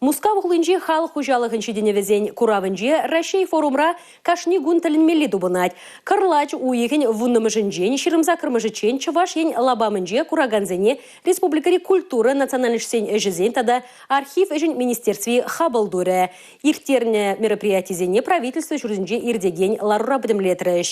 Мускав хулинчи халӑх хуҫалӑхӗн ҫитӗнӗвӗсен куравӗнче Раҫҫей форумра кашни кун тӗлӗнмелли тупӑнать. Кӑрлач уйӑхӗн вуннӑмӗшӗнчен 28-мӗшӗччен Чӑваш Ен лапамӗнче куракансене республикӑри культура, национальноҫсен ӗҫӗсен тата архив ӗҫӗн министерстви хапӑл турӗ. Ирттернӗ мероприятисене правительство ҫуртӗнче иртекен ларура пӗтӗмлетрӗҫ.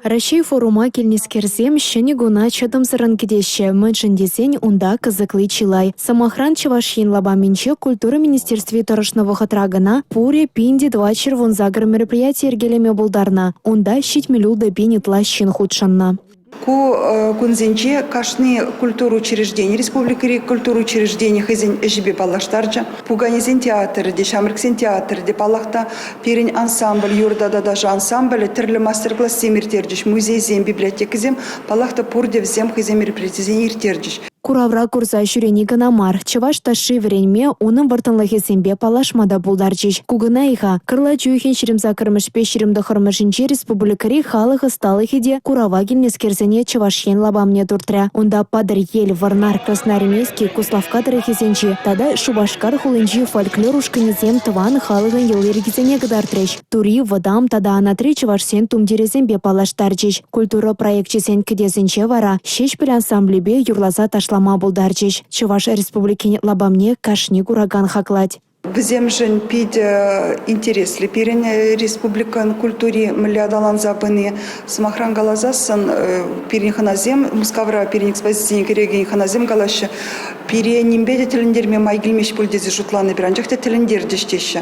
Раҫҫей форума килнӗскерсем ҫӗнӗ куна чӑтӑмсӑррӑн кӗтеҫҫӗ, мӗншӗн тесен унта кӑсӑкли чылай. Сӑмахран, Чӑваш Ен лапамӗнче культура министерстви тӑрӑшнӑ вӑхӑтра кӑна пурӗ 1418 мероприяти йӗркелеме пултарнӑ. Унта 76 пин ытла ҫын хутшӑннӑ. Ку кунсенче кашни культура учреждени, республикӑри культура учреждени хӑйсен ӗҫӗпе паллаштарчӗ. Пуканесен театрӗ те, ҫамрӑксен театрӗ те, паллах та, пирӗн ансамбль, юрӑ тата ташӑ ансамблӗ тӗрлӗ мастер-классем ирттерчӗҫ, музейсем, библиотекӑсем, паллах та, пурте вӗсем хӑйсен мероприятисене ирттерчӗҫ. Куравра курса ҫӳрени кӑна мар, чӑваш ташши вӗренме, унӑн вӑрттӑнлӑхӗсемпе паллашма та пултарчӗҫ. Ку кӑна-и-ха? Кӑрлач уйӑхӗн 28-мӗшпе 29-мӗшӗнче республикӑри халӑх ӑсталӑхӗ те курава килнӗскерсене Чӑваш Ен лапамне туртрӗ. Унта Патӑрьел, Вӑрнар, Красноармейски, Куславкка тӑрӑхӗсенчи тата Шупашкар хулинчи фольклор ушкӑнӗсем тӑван халӑхӑн йӑли-йӗркисене кӑтартрӗҫ. Тури, вӑтам тата анатри чӑвашсен тумтирӗсемпе паллаштарчӗҫ. Культура проекчӗсен кӗтесӗнче вара Ҫеҫпӗл ансамблӗпе юрласа ташлама пултарчӗҫ. Чӑваш Республикин лапамне кашни куракан хаклать. Вӗсемшӗн питӗ интереслӗ пирӗн республикӑн культури мӗнле аталанса пыни. Сӑмахран каласассӑн, пирӗн хӑнасем, Мускавра пирӗн экспозицине кӗрекен хӑнасем калаҫҫӗ, пире нимпе те тӗлӗнтерме май килмест пуль тесе шутланӑ эпир, анчах та тӗлӗнтерчӗҫ теҫҫӗ.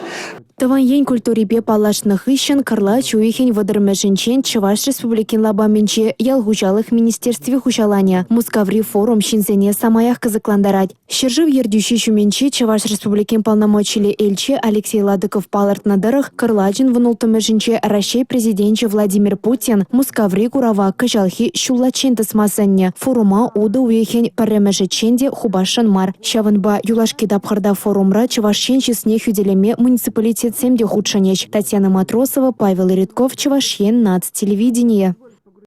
Тӑван ен культурипе паллашнӑ хыҫҫӑн кӑрлач уйӑхӗн вӑтӑрмӗшӗнчен Чӑваш Республикин лапамӗнче ял хуҫалӑх министерстви хуҫаланӗ. Мускаври форум ҫынсене самаях кӑсӑклантарать. Ҫӗршыв ертӳҫи ҫумӗнчи Чӑваш Республикин полномочиллӗ элчи Алексей Ладыков палӑртнӑ тӑрӑх, кӑрлачӑн вунулттӑмӗшӗнче Раҫҫей Президенчӗ Владимир Путин Мускаври курава кӑҫалхи ҫуллаччен тӑсма сӗннӗ. Форума утӑ уйӑхӗн пӗрремӗшӗччен те хупасшӑн мар. Ҫавӑнпа юлашки тапхӑрта форумра Чӑваш Ен чысне хӳтӗлеме муниципалитетсем те хутшӑнӗҫ. Татьяна Матросова, Павел Иритков, Чӑваш Ен наци телевиденийӗ.